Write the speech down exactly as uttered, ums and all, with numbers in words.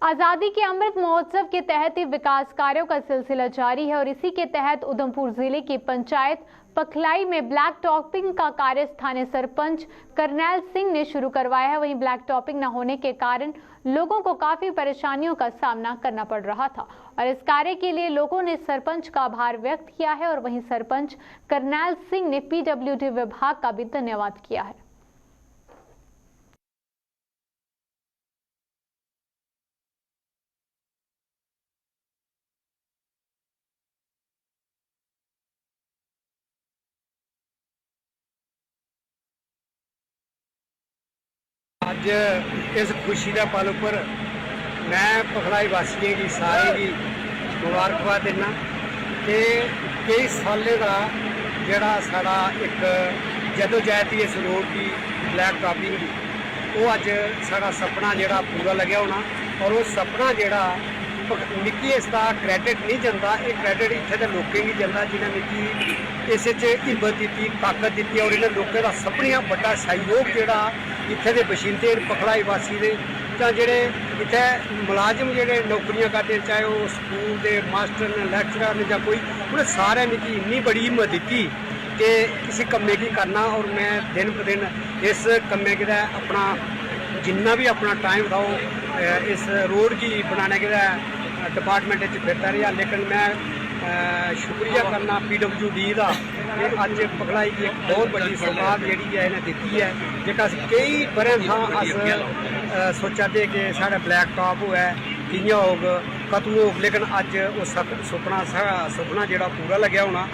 आजादी के अमृत महोत्सव के तहत ही विकास कार्यों का सिलसिला जारी है और इसी के तहत उधमपुर जिले की पंचायत पखलाई में ब्लैक टॉपिंग का कार्य स्थानीय सरपंच करनैल सिंह ने शुरू करवाया है। वहीं ब्लैक टॉपिंग न होने के कारण लोगों को काफी परेशानियों का सामना करना पड़ रहा था और इस कार्य के लिए लोगों ने सरपंच का आभार व्यक्त किया है और वहीं सरपंच करनैल सिंह ने पीडब्ल्यूडी विभाग का भी धन्यवाद किया है। अज्ज इस खुशी दे पल उप्पर मैं पखलाई वासियें गी, सारें गी मुबारकबाद दिन्ना। ते केई साल्लें दा जेह्ड़ा साढ़ा इक जदोजैह्द ही इस रोड दी, ब्लैक टॉपिंग दी, ओह् अज्ज साढ़ा सपना जेह्ड़ा पूरा लग्गेआ होना। और ओह् सपना जेह्ड़ा, मिगी इसदा credit निं जंदा, एह् credit इत्थै दे लोकें गी जंदा जि'नें मिगी इस च हिम्मत दित्ती, ताकत दित्ती और इ'नें लोकें दा सभनें शा बड्डा सैह्योग जेह्ड़ा इत्थै दे बशिंदे न, पखलाई वासी दे, जां जेह्ड़े इत्थै मलाजम जेह्ड़े नौकरियां करदे न, चाहे ओह् स्कूल दे मास्टर न, लैक्चरर न जां कोई, उ'नें सारें मिगी इन्नी बड़ी हिम्मत दित्ती कि इस कम्मै गी करना। और में दिन ब दिन इस कम्मै गितै अपना जिन्ना बी अपना टाइम था ओह्, अ, इस रोड गी बनाने गितै, अ, डिपार्टमेंट च फिरदा रेहा, लेकिन में, अ, शुक्रिया करना पीडब्ल्यूडी दा कि अज्ज पखलाई गी इक बहुत बड्डी सौगात जेह्ड़ी ऐ इ'नें दित्ती ऐ, जेह्का अस केई ब'रें थमां अस, अ, सोचा दे कि साढ़ा ब्लैक टॉप होऐ, कि'यां होग, कदूं होग, लेकिन अज्ज ओह् सप-, सुपना, साढ़ा सुपना जेह्ड़ा पूरा लग्गेआ होना।